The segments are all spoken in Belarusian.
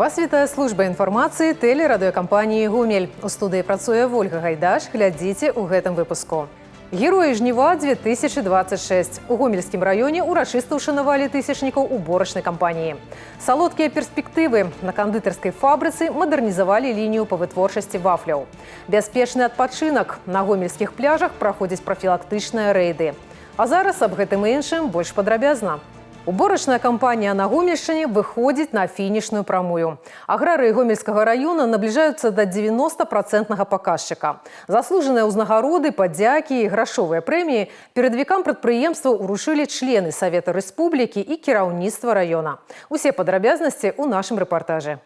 Вас вітае служба інфармацыі тэлерадыёкампаніі «Гомель». У студыі працуе Вольга Гайдаш. Глядзіце ў гэтым выпуску. Героі жніва 2026. У Гомельскім раёне ўрачыста ўшанавалі тысячнікаў уборачнай кампаніі. Салодкія перспектывы. На кандытарскай фабрыцы мадэрнізавалі лінію па вытворчасці вафляў. Бяспечны адпачынак. На гомельскіх пляжах праходзяць прафілактычныя рэйды. А зараз аб гэтым і іншым больш падрабязна. Уборачная кампанія на Гомельшчыне выходзіць на фінішную прамую. Аграрыі Гомельскага раёна набліжаюцца да 90-працэнтнага паказчыка. Заслужаныя ўзнагароды, падзякі і грашовыя прэміі перадавікам прадпрыемства ўручылі члены Савета Рэспублікі і кіраўніцтва раёна. Усе падрабязнасці ў нашым рэпартажы.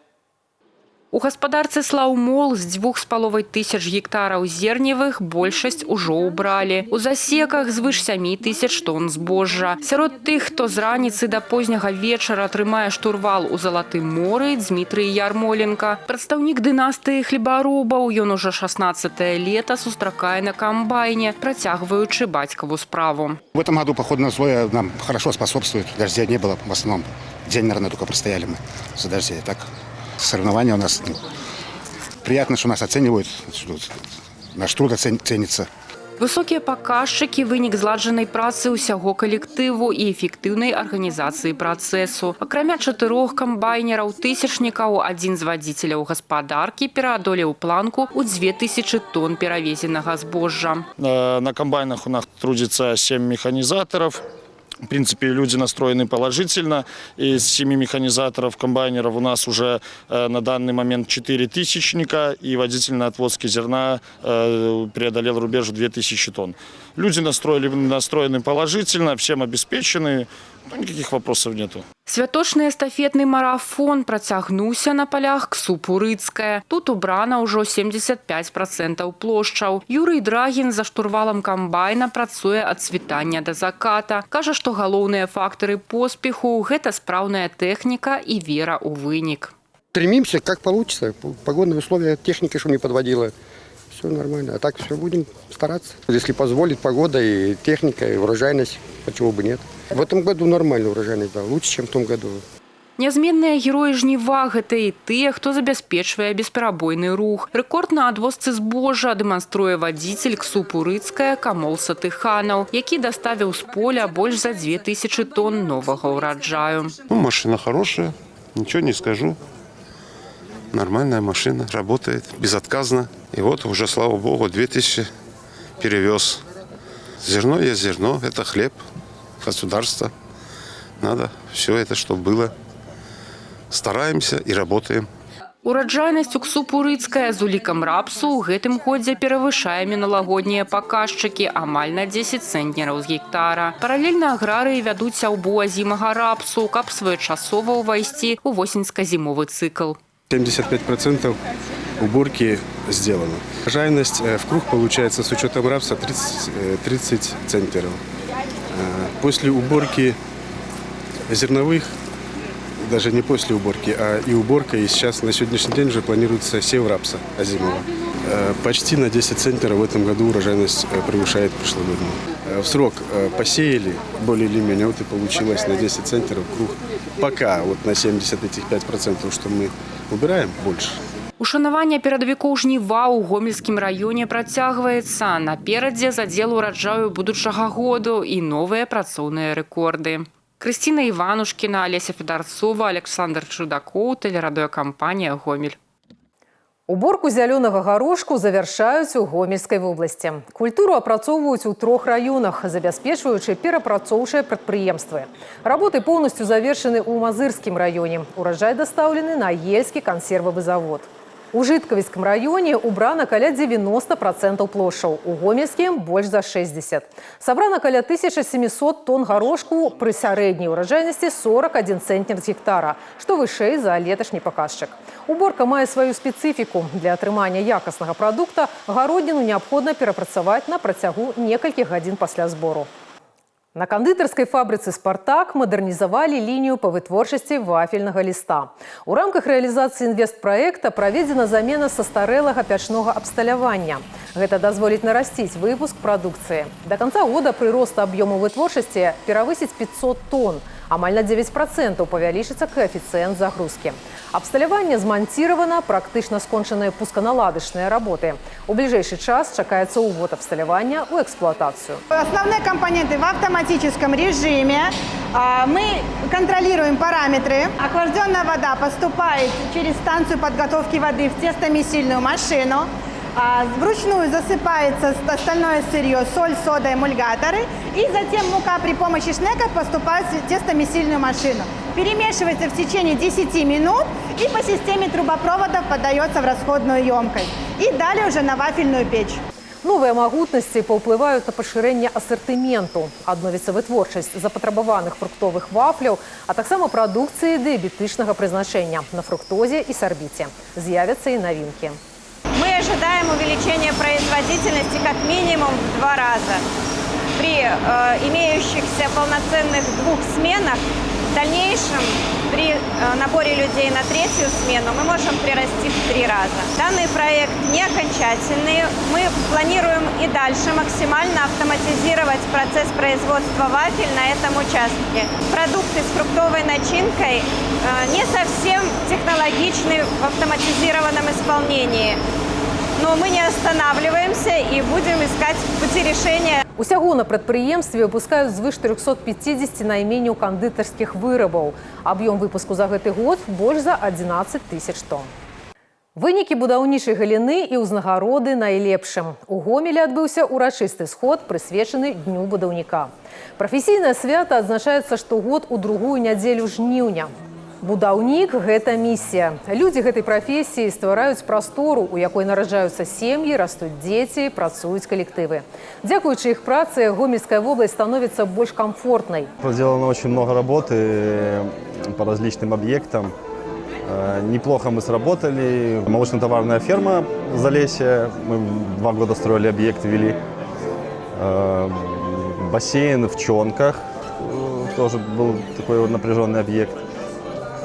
У гаспадарцы «Слаўмол» з 2,5 тысяч гектараў зерневых большасць ужо ўбралі. У засеках звыш 7 тысяч тонн збожжа. Сярод тых, хто з раніцы да позняга вечара трымае штурвал у залатым моры, Дзмітрый Ярмоленка. Прадстаўнік дынастыі хлебаробаў, ён ужо 16 лета сустракае на камбайне, працягваючы бацькаву справу. В этом году погодные условия нам хорошо способствуют. Дождей не было в основном. День, наверное, только простояли мы за дождей. Так, соревнования у нас, ну, приятно, что нас оценивают, что наш труд ценится. Высокія паказчыкі — вынік зладжанай працы ўсяго калектыву і эфектыўнай арганізацыі працэсу. Акрамя чатырох камбайнераў тысячнікаў, адзін з вадзіцеляў гаспадаркі пераадолеў планку ў 2000 тонн перавезенага збожжа. На комбайнах у нас трудится 7 механизаторов. В принципе, люди настроены положительно. Из 7 механизаторов, комбайнеров у нас уже на данный момент 4 тысячника, и водитель на отвозке зерна преодолел рубеж в 2000 тонн. Люди настроены положительно, всем обеспечены, ну, никаких вопросов нету. Святочны эстафетны марафон працягнуўся на палях КСУП «Урыцкая». Тут убрана ўжо 75% плошчаў. Юрый Драгін за штурвалам камбайна працуе ад світання да заката. Кажа, што галоўныя фактары поспеху — гэта спраўная тэхніка і вера ў вынік. Стремимся, как получится. Погодные условия, техника, чтобы не подводила. Все нормально. А так все будем стараться. Если позволит погода и техника, и урожайность, почему бы нет. В этом году нормальная урожайность, да, лучше, чем в том году. Нязменныя героі жніва — гэта і тыя, хто забяспечвае бесперабойны рух. Рэкорд на адвозцы збожжа дэманструе вадзіцель КСУП «Урыцкая» Камол Сатыханаў, які даставіў з поля больш за 2000 тонн новага ўраджаю. Ну, машина хорошая, ничего не скажу. Нормальная машина, работает безотказно. И вот уже, слава богу, 2000 перевез. Зерно есть зерно, это хлеб государства. Надо все это, чтобы было. Стараемся и работаем. Ураджайнасць у КСУП «Урыцкая» з улікам рапсу ў гэтым годзе перавышае мінулагоднія паказчыкі амаль на 10 цэнтнераў з гектара. Паралельна аграрыі вядуць сяўбу азімага рапсу, каб своечасова ўвайсці ў восеньска-зімовы цыкл. 75% уборки сделано. Урожайность в круг получается с учетом рапса 30, 30 центнеров. После уборки зерновых, даже не после уборки, а и уборка, и сейчас на сегодняшний день уже планируется сев рапса озимого. Почти на 10 центнеров в этом году урожайность превышает прошлогоднюю. В срок посеяли более или менее, вот и получилось на 10 центнеров круг. Пока вот на 70 этих 5%, что мы убираем, больше. Ушанаванне перадавікоў жніва ў Гомельскім раёне працягваецца. Наперадзе задзел ураджаю будучага году і новыя працоўныя рэкорды. Крысціна Іванушкіна, Алеся Федарцова, Аляксандр Чудакоў, тэлерадыёкампанія «Гомель». Уборку зялёнага гарошку завяршаюць у Гомельскай вобласці. Культуру апрацоўваюць у трох раёнах, забяспечваючы перапрацоўчыя прадпрыемствы. Работы поўнасцю завершаны ў Мазырскім раёне. Ураджай дастаўлены на Ельскі кансервавы завод. У Жыткавіцкім раёне убрана каля 90% плошчаў, у Гомельскім больш за 60. Сабрана каля 1700 тонн гарошку пры сярэдняй ураджайнасці 41 цэнтнер з гектара, што вышэй за леташні паказчык. Уборка мае сваю спецыфіку. Для атрымання якаснага прадукта гародніну неабходна перапрацаваць на працягу некалькіх гадзін пасля збору. На кандытарскай фабрыцы «Спартак» мадэрнізавалі лінію па вытворчасці вафельнага ліста. У рамках рэалізацыі інвестпраекта праведзена замена састарэлага пячнога абсталявання. Гэта дазволіць нарасціць выпуск прадукцыі. Да канца года прырост аб'ёму вытворчасці перавысіць 500 тонн. Амаль на 9% павялічыцца каэфіцыент загрузкі. Абсталяванне зманціравана, практычна скончаныя пусканаладачныя работы. У бліжэйшы час чакаецца ўвод абсталявання ў эксплуатацыю. Основные компоненты в автоматическом режиме. Мы контролируем параметры. Охлажденная вода поступает через станцию подготовки воды в тестомесильную машину. Вручную засыпается остальное сырье, соль, сода, эмульгаторы. И затем мука при помощи шнека поступает в тестомесильную машину. Перемешивается в течение 10 минут и по системе трубопроводов подается в расходную емкость. И далее уже на вафельную печь. Новыя магутнасці паўплываюць на пашырэнне асартыменту. Адновіцца вытворчасць запатрабаваных фруктовых вафляў, а таксама прадукцыі дыябетычнага прызначэння на фруктозе і сарбіце. З'явяцца і навінкі. Мы ожидаем увеличения производительности как минимум в 2 раза. При имеющихся полноценных 2 сменах в дальнейшем при наборе людей на 3-ю смену мы можем прирасти в 3 раза. Данный проект не окончательный. Мы планируем и дальше максимально автоматизировать процесс производства вафель на этом участке. Продукты с фруктовой начинкой не совсем технологичны в автоматизированном исполнении. Но мы не останавливаемся и будем искать пути решения. Усяго на прадпрыемстве выпускаюць звыш 350 найменняў кандытарскіх вырабаў. Аб'ём выпуску за гэты год больш за 11 тысяч тонн. Вынікі будаўнічай галіны і ўзнагароды найлепшым. У Гомелі адбыўся ўрачысты сход, прысвечаны Дню будаўніка. Прафесійнае свята адзначаецца штогод у другую нядзелю жніўня. Будаўнік – гэта місія. Людзі гэтай прафесіі ствараюць прастору, у якой нараджаюцца сем'і, растуць дзеці, працуюць калектывы. Дзякуючы іх працы, Гомельская вобласць становіцца больш камфортнай. Проделано очень много работы по различным объектам. Неплохо мы сработали. Молочно-товарная ферма Залесье. Мы 2 года строили объект, вели. Бассейн в Чонках. Тоже был такой вот напряженный объект.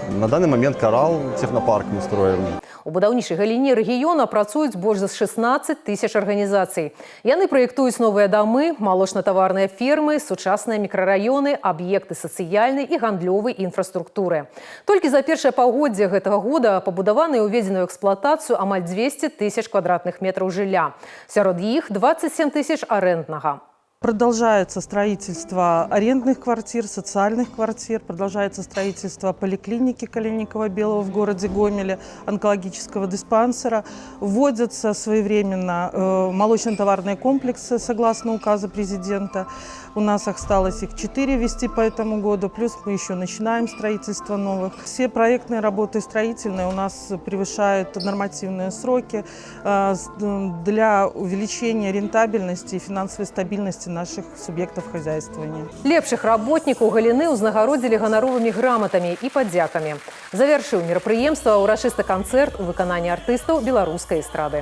На данный момент Коралл, технопарк мы строим. У будаўнічай галіне рэгіёна працуюць больш за 16 тысяч арганізацый. Яны праектуюць новыя дамы, малочна-таварныя фермы, сучасныя мікрараёны, аб'екты сацыяльнай і гандлёвай інфраструктуры. Толькі за першае паўгоддзе гэтага года пабудаваны і ўведзены ў эксплуатацыю амаль 200 тысяч квадратных метраў жылля. Сярод іх 27 тысяч арэнднага. Продолжается строительство арендных квартир, социальных квартир, продолжается строительство поликлиники Калинникова-Белого в городе Гомеле, онкологического диспансера. Вводятся своевременно молочно-товарные комплексы согласно указу президента. У нас осталось их 4 ввести по этому году, плюс мы еще начинаем строительство новых. Все проектные работы строительные у нас превышают нормативные сроки для увеличения рентабельности и финансовой стабильности наших субъектов хозяйствования. Лепшых работнікаў галіны ўзнагародзілі ганаровымі граматамі і падзякамі. Завяршыў мерапрыемства ўрачысты канцэрт у выкананні артыстаў беларускай эстрады.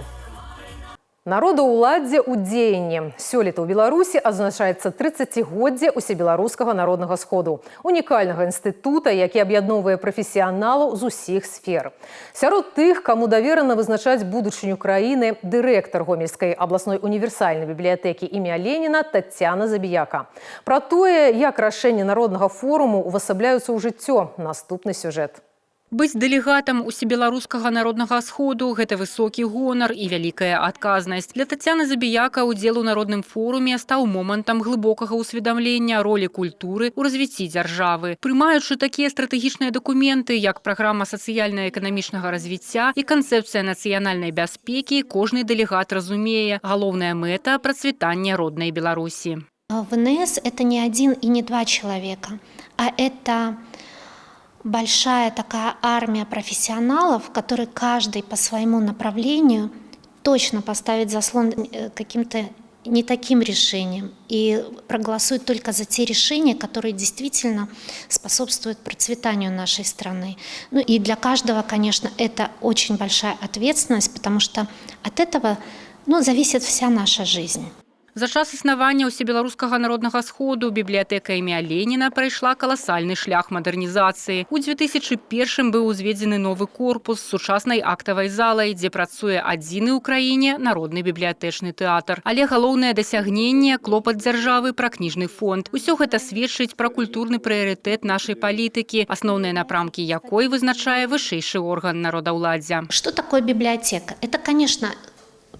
Народаўладдзе ў дзеянні. Сёлета ў Беларусі адзначаецца 30-годдзе Усебеларускага народнага сходу, унікальнага інстытута, які аб'ядноўвае прафесіяналаў з усіх сфер. Сярод тых, каму даверана вызначаць будучыню краіны, дырэктар Гомельскай абласной універсальнай бібліятэкі імя Леніна Тацяна Забіяка. Пра тое, як рашэнні народнага форуму ўвасабляюцца ў жыццё, наступны сюжэт. Быць дэлегатам Усебеларускага народнага сходу – гэта высокі гонар і вялікая адказнасць. Для Тацяны Забіяка удзел у народным форуме стаў момантам глыбокага ўсведамлення ролі культуры ў развіцці дзяржавы. Прымаючы такія стратэгічныя дакументы, як праграма сацыяльна-эканамічнага развіцця і канцэпцыя нацыянальнай бяспекі, кожны дэлегат разумее – галоўная мэта – працвітанне роднай Беларусі. ВНС – это не один и не два человека, а это большая такая армия профессионалов, которые каждый по своему направлению точно поставит заслон каким-то не таким решением и проголосует только за те решения, которые действительно способствуют процветанию нашей страны. Ну и для каждого, конечно, это очень большая ответственность, потому что от этого, ну, зависит вся наша жизнь. За час існавання Усебеларускага народнага сходу бібліятэка імя Леніна прайшла каласальны шлях мадэрнізацыі. У 2001 быў узведзены новы корпус з сучаснай актавай залай, дзе працуе адзіны ў краіне народны бібліятэчны тэатр. Але галоўнае дасягненне – клопат дзяржавы пра кніжны фонд. Усё гэта сведчыць пра культурны прыярытэт нашай палітыкі, асноўныя напрамкі якой вызначае вышэйшы орган народаўладдзя. Что такое библиотека? Это, конечно,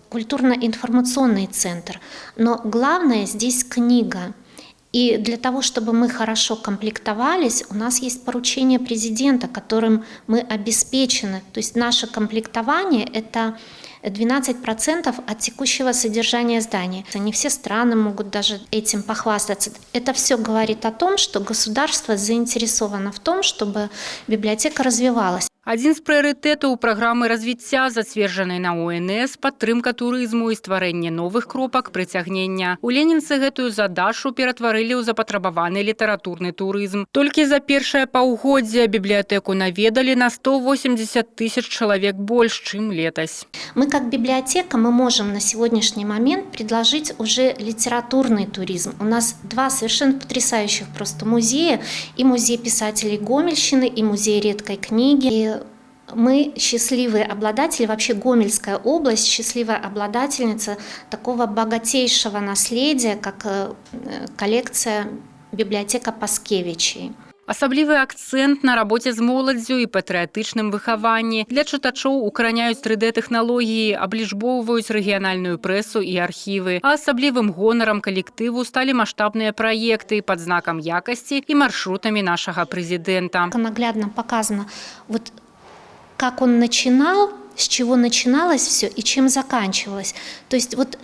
культурно-информационный центр, но главное здесь книга. И для того, чтобы мы хорошо комплектовались, у нас есть поручение президента, которым мы обеспечены. То есть наше комплектование – это 12% от текущего содержания здания. Не все страны могут даже этим похвастаться. Это все говорит о том, что государство заинтересовано в том, чтобы библиотека развивалась. Адзін з прыярытэтаў праграмы развіцця, зацверджанай на УНС, падтрымка турызму і стварэнне новых кропак прыцягнення. У Ленінцы гэтую задачу ператварылі ў запатрабаваны літаратурны турызм. Толькі за першае паўгоддзе бібліятэку наведалі на 180 тысяч чалавек больш, чым летась. Мы как библиотека, мы можем на сегодняшний момент предложить уже литературный туризм. У нас два совершенно потрясающих просто музея. И музей писателей Гомельщины, и музей редкой книги. И мы счастливые обладатели, вообще Гомельская область, счастливая обладательница такого богатейшего наследия, как коллекция библиотека Паскевичей. Асаблівы акцэнт на рабоце з моладдзю і патрыятычным выхаванні. Для чытачоў укараняюць 3D-тэхналогіі, аблічбоўваюць рэгіянальную прэсу і архівы. А асаблівым гонарам калектыву сталі маштабныя праекты пад знакам якасці і маршрутамі нашага прэзідэнта. Наглядно показано, вот как он начинал, с чего начиналось все и чем заканчивалось. То есть вот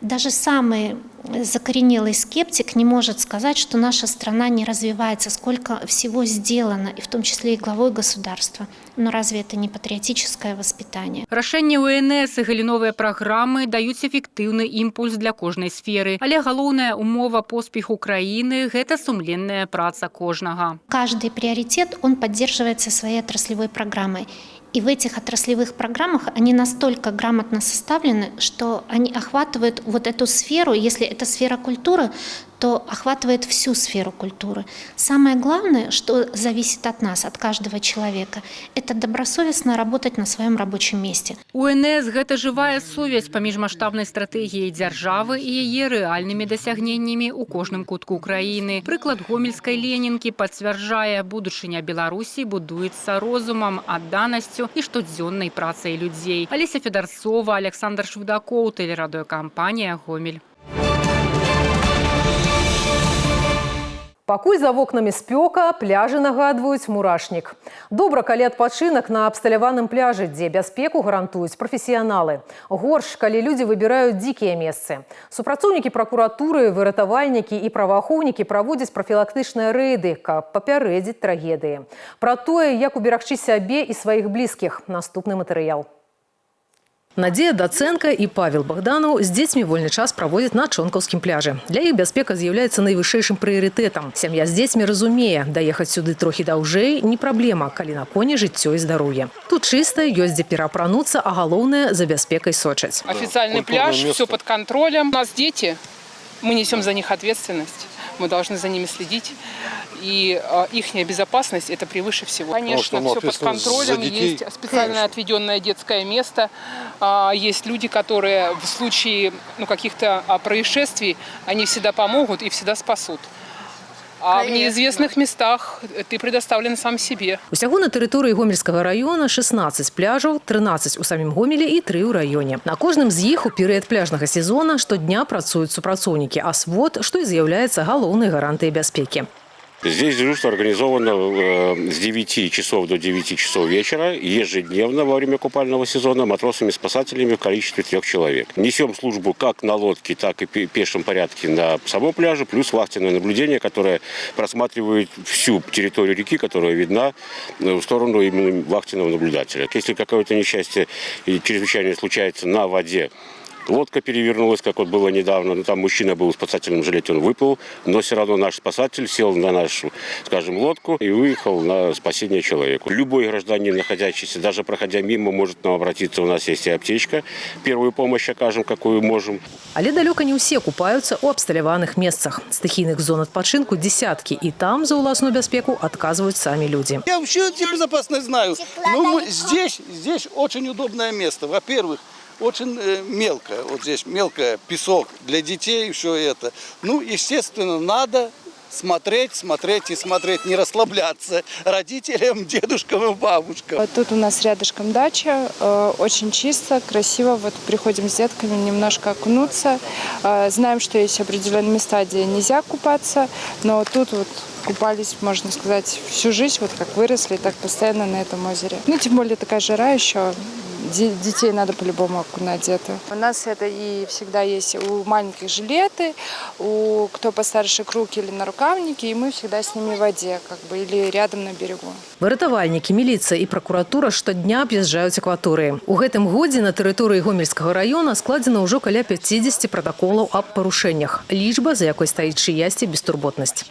даже самый закоренелый скептик не может сказать, что наша страна не развивается, сколько всего сделано, и в том числе и главой государства. Но разве это не патриотическое воспитание? Рашэнні УНС і галіновыя праграмы даюць эфектыўны імпульс для кожнай сферы. Але галоўная умова поспеху краіны – гэта сумленная праца кожнага. Каждый приоритет, он поддерживается своей отраслевой программой. И в этих отраслевых программах они настолько грамотно составлены, что они охватывают вот эту сферу. Если это сфера культуры, то охватывает всю сферу культуры. Самое главное, что зависит от нас, от каждого человека, это добросовестно работать на своем рабочем месте. УНС – гэта жывая сувязь паміж маштабнай стратэгіяй дзяржавы і яе рэальнымі дасягненнямі ў кожным кутку краіны. Прыклад гомельскай Ленінкі пацвярджае: будучыня Беларусі будуецца розумам, адданасцю і штодзённай працай людзей. Алеся Федарцова, Аляксандр Швыдакоў, тэлерадыёкампанія «Гомель». Пакуль за вокнамі спёка, пляжы нагадваюць мурашнік. Добра, калі адпачынак на абсталяваным пляжы, дзе бяспеку гарантуюць прафесіяналы. Горш, калі людзі выбіраюць дзікія месцы. Супрацоўнікі пракуратуры, выратавальнікі і праваахоўнікі праводзяць прафілактычныя рэйды, каб папярэдзіць трагедыі. Пра тое, як уберагчы сябе і сваіх блізкіх. Наступны матэрыял. Надзея Дацэнка і Павел Богданаў з дзецьмі вольны час праводзяць на Чонкаўскім пляжы. Для іх бяспека з'яўляецца найвышэйшым прыярытэтам. Сям'я з дзецьмі разумее, даехаць сюды трохі даўжэй не праблема, калі на коне жыццё і здароўе. Тут чыста, ёсць дзе пераапрануцца, а галоўнае, за бяспекай сочаць. Официальный пляж, все под контролем. У нас дети, мы несем за них ответственность, мы должны за ними следить. И их безопасность – это превыше всего. Конечно, все под контролем, есть специально отведенное детское место, есть люди, которые в случае каких-то происшествий, они всегда помогут и всегда спасут. А в неизвестных местах ты предоставлен сам себе. Усяго на тэрыторыі Гомельскага района 16 пляжаў, 13 у самім Гомелі і 3 ў раёне. На кожным з іх у перыяд пляжнага сезона штодня працуюць супрацоўнікі, а свод, што і з'яўляецца галоўнай гарантыяй бяспекі. Здесь дежурство организовано с 9 часов до 9 часов вечера ежедневно во время купального сезона матросами-спасателями в количестве 3 человек. Несем службу как на лодке, так и в пешем порядке на самом пляже, плюс вахтенное наблюдение, которое просматривает всю территорию реки, которая видна в сторону именно вахтенного наблюдателя. Если какое-то несчастье или чрезвычайное случается на воде, Лодка перевернулась, как вот было недавно. Ну, там мужчина был в спасательном жилете, он выплыл, но все равно наш спасатель сел на нашу, скажем, лодку и выехал на спасение человеку. Любой гражданин, находящийся, даже проходя мимо, может к нам обратиться. У нас есть и аптечка. Первую помощь окажем, какую можем. Але далёка не ўсе купаюцца ў абсталяваных месцах. Стыхійных зон адпачынку дзесяткі, і там за ўласную бяспеку адказваюць самі людзі. Я вообще безопасность знаю. Но здесь очень удобное место. Во-первых, очень мелкое, вот здесь мелкое, песок для детей, все это. Ну, естественно, надо смотреть, смотреть и смотреть, не расслабляться родителям, дедушкам и бабушкам. Тут у нас рядышком дача, очень чисто, красиво. Вот приходим с детками немножко окунуться. Знаем, что есть определенные места, где нельзя купаться, но тут вот купались, можно сказать, всю жизнь, вот как выросли, так постоянно на этом озере. Ну, тем более такая жара еще, детей надо по-любому окунать где-то. У нас это и всегда есть у маленьких жилеты, у кто постарше круг или нарукавники, и мы всегда с ними в воде, как бы, или рядом на берегу. Выратавальнікі, міліцыя і пракуратура штодня аб'язджаюць акваторыі. У гэтым годзе на тэрыторыі Гомельскага раёна складзена ўжо каля 50 пратаколаў аб парушэннях. Лічба, за якой стаіць чыясьці бестурботнасць.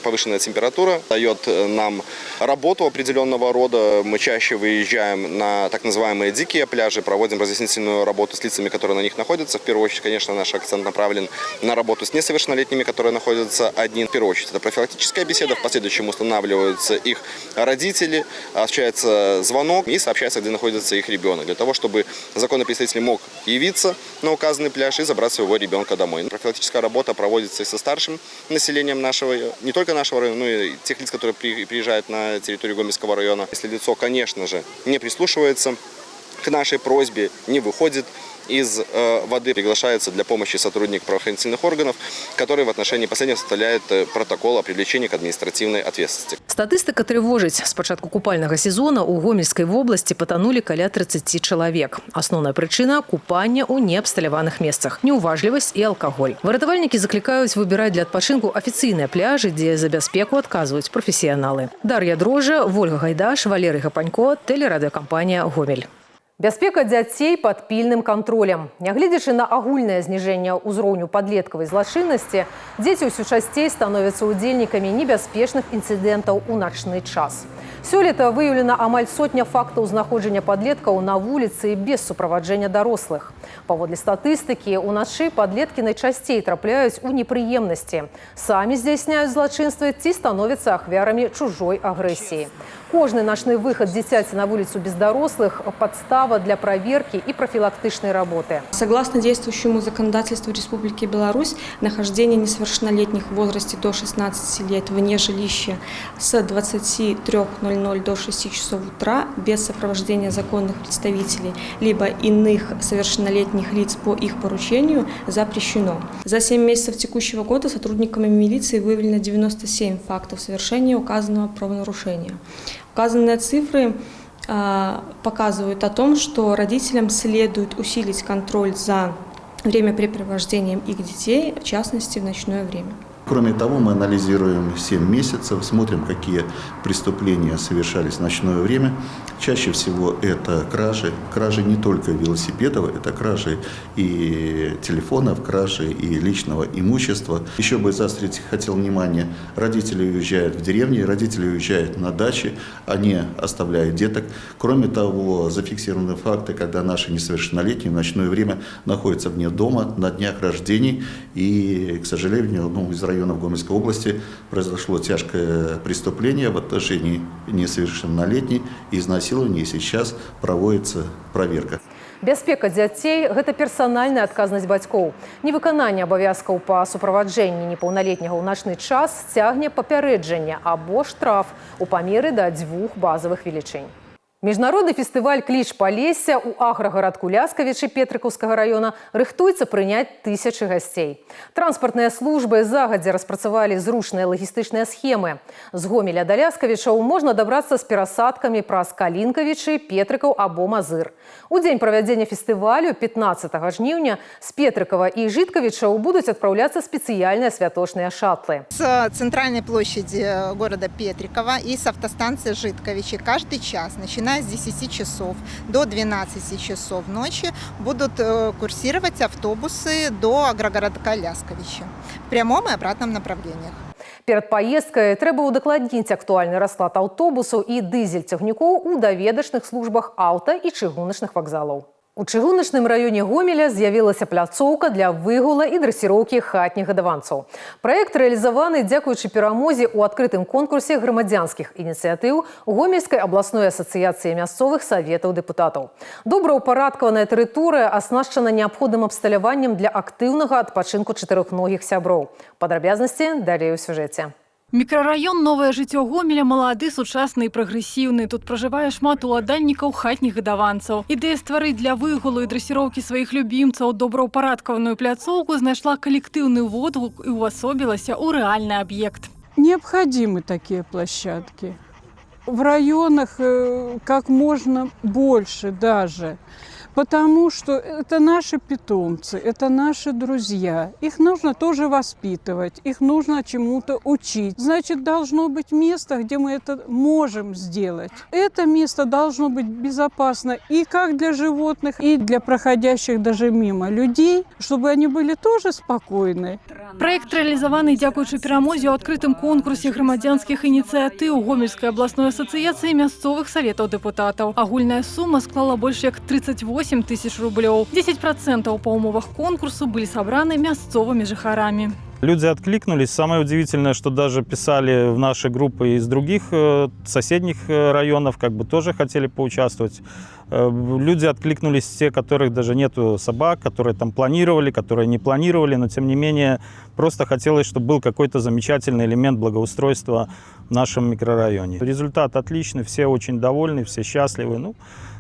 Повышенная температура дает нам работу определенного рода. Мы чаще выезжаем на так называемые дикие пляжи, проводим разъяснительную работу с лицами, которые на них находятся. В первую очередь, конечно, наш акцент направлен на работу с несовершеннолетними, которые находятся одни. В первую очередь, это профилактическая беседа. В последующем устанавливаются их родители, осуществляется звонок и сообщается, где находится их ребенок, для того, чтобы законный представитель мог явиться на указанный пляж и забрать своего ребенка домой. Профилактическая работа проводится и со старшим населением нашего, не только нашего района, но и тех лиц, которые приезжают на территорию Гомельского района. Если лицо, конечно же, не прислушивается к нашей просьбе, не выходит из воды, приглашается для помощи сотрудник правоохранительных органов, который в отношении последнего составляет протокол о привлечении к административной ответственности. Статыстыка трывожыць. З пачатку купальнага сезона ў Гомельскай вобласці патанулі каля 30 чалавек. Асноўная прычына – купанне ў неабсталяваных месцах, неўважлівасць і алкаголь. Выратавальнікі заклікаюць выбіраць для адпачынку афіцыйныя пляжы, дзе за бяспеку адказваюць прафесіяналы. Дар'я Дрожжа, Вольга Гайдаш, Валерый Гапанько, тэлерадыёкампанія «Гомель». Бяспека дзяцей пад пільным кантролем. Нягледзячы на агульнае зніжэнне ўзроўню падлеткавай злачыннасці, дзеці ўсё часцей становяцца ўдзельнікамі небяспечных інцыдэнтаў у начны час. Сёлета выяўлена амаль сотня фактаў знаходжання падлеткаў на вуліцы без суправаджэння дарослых. Паводле статыстыкі, уначы падлеткі найчасцей трапляюць у непрыемнасці. Самі здзяйсняюць злачынствы ці становяцца ахвярамі чужой агрэсіі. Кожны начны выхад дзіцяці на вуліцу без дарослых – падстава для праверкі і прафілактычнай работы. Согласно действующему законодательству Республики Беларусь, нахождение несовершеннолетних в возрасте до 16 лет вне жилища с 23:00 до 6 часов утра без сопровождения законных представителей либо иных совершеннолетних лиц по их поручению запрещено. За 7 месяцев текущего года сотрудниками милиции выявлено 97 фактов совершения указанного правонарушения. Указанные цифры показывают о том, что родителям следует усилить контроль за времяпрепровождением их детей, в частности, в ночное время. Кроме того, мы анализируем 7 месяцев, смотрим, какие преступления совершались в ночное время. Чаще всего это кражи. Кражи не только велосипедов, это кражи и телефонов, кражи и личного имущества. Еще бы заострить хотел внимание: родители уезжают в деревни, родители уезжают на дачи, они оставляют деток. Кроме того, зафиксированы факты, когда наши несовершеннолетние в ночное время находятся вне дома на днях рождений. И, к сожалению, ну, из районов Гомельской области произошло тяжкое преступление в отношении несовершеннолетней, изнасилование, и сейчас проводится проверка. Бяспека дзяцей – гэта персанальная адказнасць бацькоў. Невыкананне абавязкаў па суправаджэнні непаўналетняга ў начны час цягне папярэджанне або штраф у памеры да дзвюх базавых велічынь. Міжнародны фестываль «Кліч Палесся» ў аграгарадку Ляскавічы Петрыкаўскага раёна рыхтуецца прыняць тысячы гасцей. Транспартныя службы загадзя распрацавалі зручныя лагістычныя схемы. З Гомеля да Ляскавічаў можна дабрацца з перасадкамі праз Калінкавічы, Петрыкаў або Мазыр. У дзень правядзення фестывалю 15 жніўня з Петрыкава і Жыткавічаў будуць адпраўляцца спецыяльныя святочныя шатлы. С центральной площади города Петрикова и с автостанции Житковичи каждый час, начиная Начиная с 10 часов до 12 часов ночи будут курсировать автобусы до агрогородка Лясковичи в прямом и обратном направлениях. Перад паездкай трэба ўдакладніць актуальны расклад аўтобусаў і дызель-цягнікоў у даведачных службах аўта і чыгуначных вакзалаў. У чыгуначным раёне Гомеля з'явілася пляцоўка для выгула і дрэсіроўкі хатніх гадаванцаў. Праект рэалізаваны дзякуючы перамозе ў адкрытым конкурсе грамадзянскіх ініцыятыў Гомельскай абласной асацыяцыі мясцовых саветаў дэпутатаў. Добраўпарадкаваная тэрыторыя аснашчана неабходным абсталяваннем для актыўнага адпачынку чатырохногіх сяброў. Падрабязнасці далей у сюжэце. Мікрараён «Новае жыццё» Гомеля малады, сучасны і прагрэсіўны. Тут пражывае шмат уладальнікаў хатніх гадаванцаў. Ідэя стварыць для выгулу і дрэсіроўкі сваіх любімцаў добраўпарадкаваную пляцоўку знайшла калектыўны водгук і ўвасобілася ў рэальны аб'ект. Необходимы такие площадки. В районах как можно больше даже. Потому что это наши питомцы, это наши друзья. Их нужно тоже воспитывать, их нужно чему-то учить. Значит, должно быть место, где мы это можем сделать. Это место должно быть безопасно и как для животных, и для проходящих даже мимо людей, чтобы они были тоже спокойны. Праект рэалізаваны дзякуючы перамозе ў адкрытым конкурсе грамадзянскіх ініцыятыў Гомельскай абласной асацыяцыі мясцовых саветаў дэпутатаў. Агульная сума склала больш як 38 тысяч рублёў. 10% па умовах конкурсу былі сабраны мясцовымі жыхарамі. Люди откликнулись. Самое удивительное, что даже писали в наши группы из других соседних районов, как бы тоже хотели поучаствовать. Люди откликнулись те, которых даже нету собак, которые там планировали, которые не планировали, но тем не менее просто хотелось, чтобы был какой-то замечательный элемент благоустройства в нашем микрорайоне. Результат отличный, все очень довольны, все счастливы. Ну,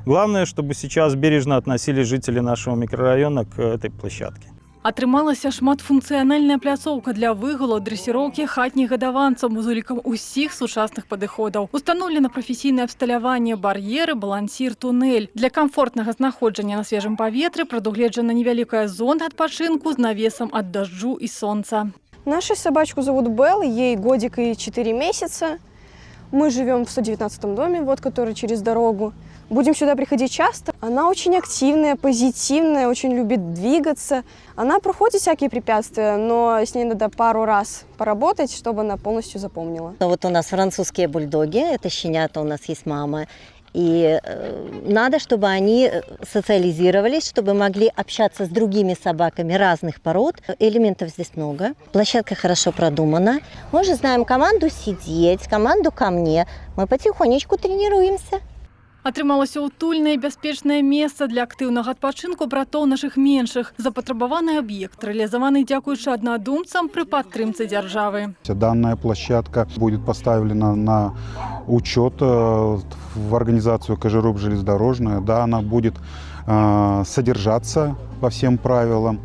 главное, чтобы сейчас бережно относились жители нашего микрорайона к этой площадке. Атрымалася шматфункцыянальная пляцоўка для выгулу, дрэсіроўкі хатніх гадаванцаў з улікам усіх сучасных падыходаў. Устаноўлена прафесійнае абсталяванне, бар'еры, балансір, тунэль. Для камфортнага знаходжання на свежым паветры прадугледжана невялікая зона адпачынку з навесам ад дажджу і сонца. Нашу собачку зовут Белла, ей годик и 4 месяца. Мы живем в 119 доме, вот который через дорогу. Будем сюда приходить часто. Она очень активная, позитивная, очень любит двигаться. Она проходит всякие препятствия, но с ней надо пару раз поработать, чтобы она полностью запомнила. Ну, вот у нас французские бульдоги, это щенята, у нас есть мама. И надо, чтобы они социализировались, чтобы могли общаться с другими собаками разных пород. Элементов здесь много. Площадка хорошо продумана. Мы уже знаем команду «сидеть», команду «ко мне». Мы потихонечку тренируемся. Атрымалася утульнае і бяспечнае месца для актыўнага адпачынку братоў нашых меншых. Запатрабаваны аб'ект рэалізаваны дзякуючы аднадумцам пры падтрымцы дзяржавы. Данная площадка будет поставлена на учет в организацию КЖРУП «Железнодорожная». Да, она будет содержаться по всем правилам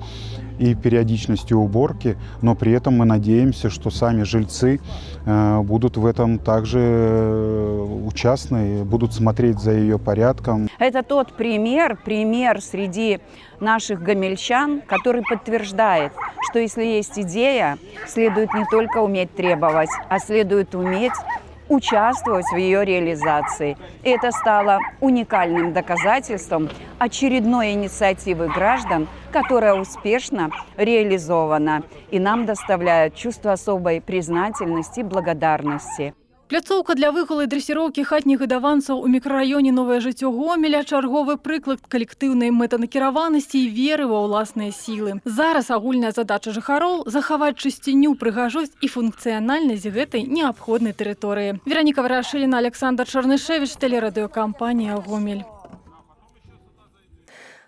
и периодичностью уборки, но при этом мы надеемся, что сами жильцы будут в этом также участны, будут смотреть за ее порядком. Это тот пример среди наших гомельчан, который подтверждает, что если есть идея, следует не только уметь требовать, а следует уметь участвовать в ее реализации. И это стало уникальным доказательством очередной инициативы граждан, которая успешно реализована и нам доставляет чувство особой признательности и благодарности. Пляцоўка для выгулу і дрэсіроўкі хатніх гадаванцаў у мікрараёне «Новае жыццё» Гомеля — чарговы прыклад калектыўнай мэтанакіраванасці і веры ва ўласныя сілы. Зараз агульная задача жыхароў — захаваць чысціню, прыгажосць і функцыянальнасць гэтай неабходнай тэрыторыі. Вераніка Варашыліна, Аляксандр Чарнышэвіч, тэлерадыёкампанія «Гомель».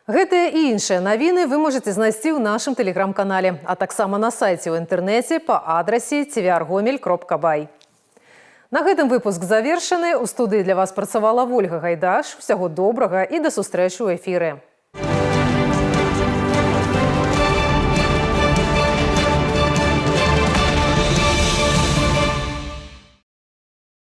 Гэтыя і іншыя навіны вы можаце знайсці ў нашым тэлеграм-канале, а таксама на сайце ў інтэрнэце па адрасе tvrgomel.by. На гэтым выпуск завершаны. У студыі для вас працавала Вольга Гайдаш. Усяго добрага і да сустрэчы ў эфіры.